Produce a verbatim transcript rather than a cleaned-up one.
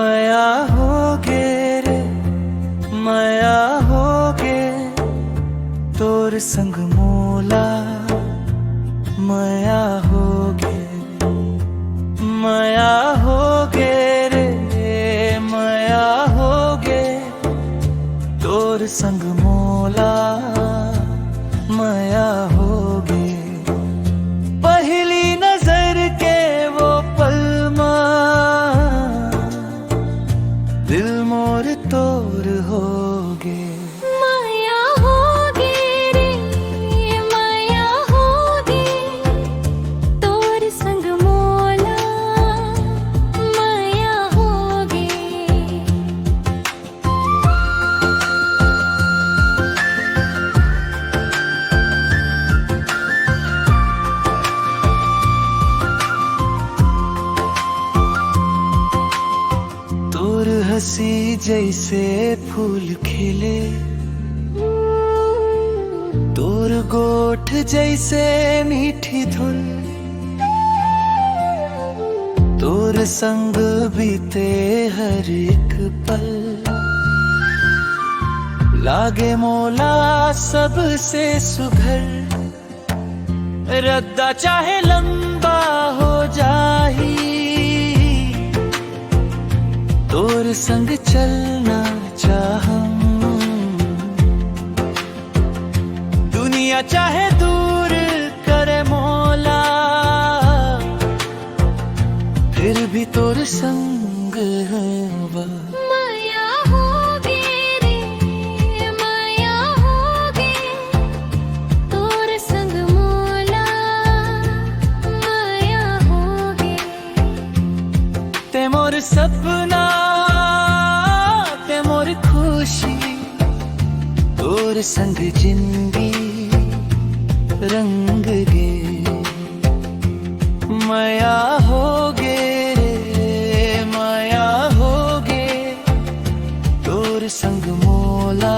मया होगे रे, मया होगे, तोर संग मोला मया होगे। मया होगे रे, मया होगे, तोर संग मोला मया होगे। पहिली नजर के वो पल मा दिल मोर तोर होगे। मया होगे रे, मया होगे, तोर संग मोला मया होगे। तोर हंसी जैसे फूल खिले, तोर गोठ जैसे मीठी धुन, तोर संग बीते हर एक पल, लागे मोला सबसे सुघर। रद्दा चाहे लंबा हो जाही, तोर संग चलना चाहम। दुनिया चाहे दूर करे मोला, फिर भी तोर संग हवा। मया होगे रे, मया होगे, तोर संग मोला मया होगे। ते मोर सपना, ते मोर खुशी, तोर संग जिंदगी रंग गे। मया होगे रे, मया होगे, तोर संग मोला